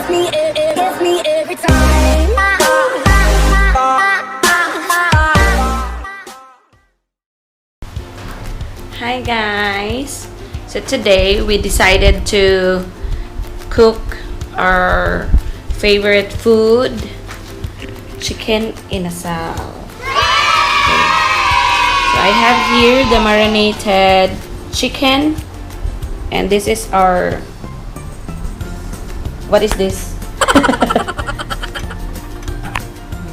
Gets me every time. Ah, ah, ah, ah, ah. Hi guys! So today we decided to cook our favorite food, chicken inasal. Okay. So I have here the marinated chicken, and this is our, what is this?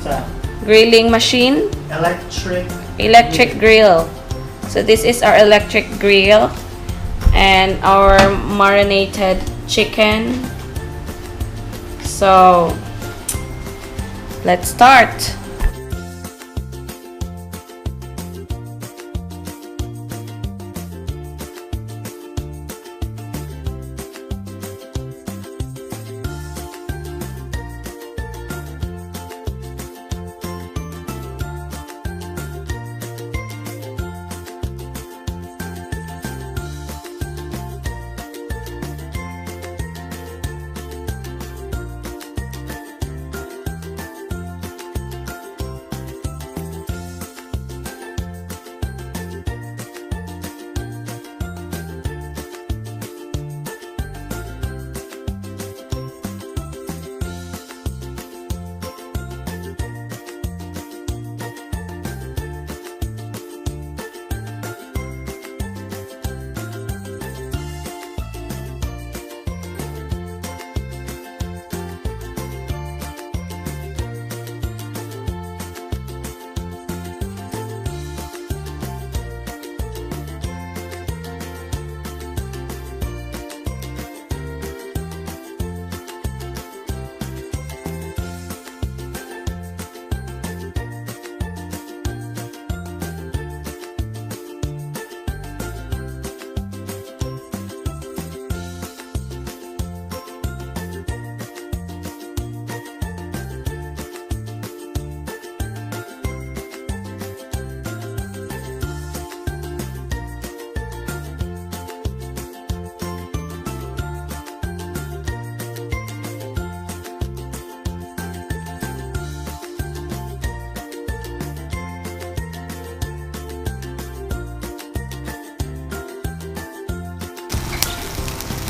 Sa Grilling machine? Electric. Electric grill. So this is our electric grill and our marinated chicken. So let's start.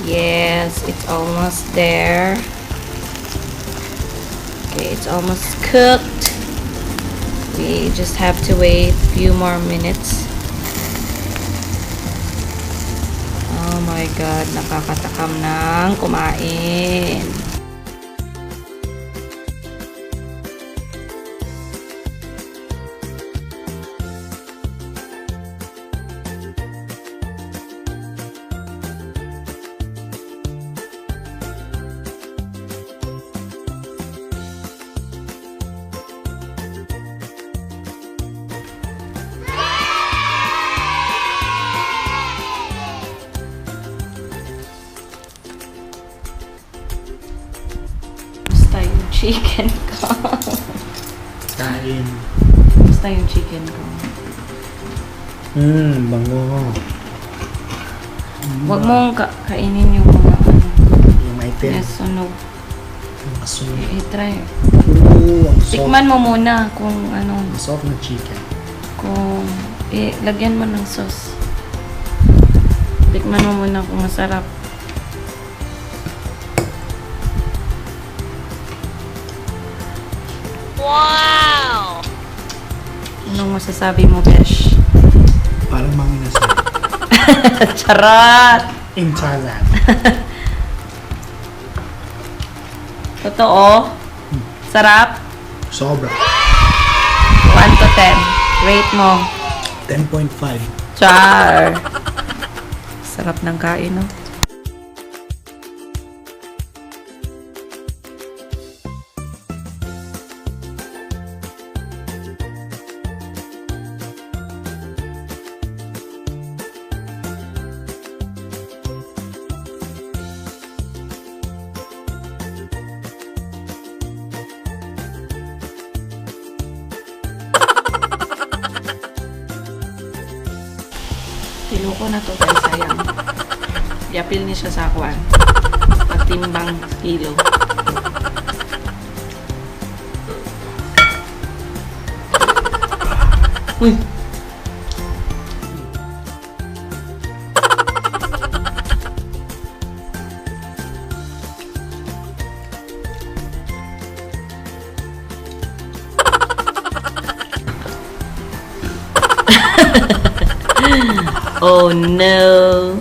Yes, it's almost there. Okay, it's almost cooked. We just have to wait a few more minutes. Oh my God, nakakatakam ng kumain. Basta yung chicken ko. Kain. Basta yung chicken ko. Bango. Huwag mong kainin yung mga ano, Yung item. yes, sunog. Yung asun. I-try. Ooh, ang soft. Tikman mo muna kung ano, Ang soft ng chicken. Kung eh, lagyan mo ng sauce. Tikman mo muna kung masarap. Wow! Anong masasabi mo, Besh? Parang mga inasal. Charot! In Thailand. Totoo? Sarap? Sobra. 1 to 10. Rate mo. 10.5. Char! Sarap ng kain, no? Tiloko na to guys, sayang. Yapil ni siya sa kuan. Pag Magtimbang kilo. Uy! Oh no!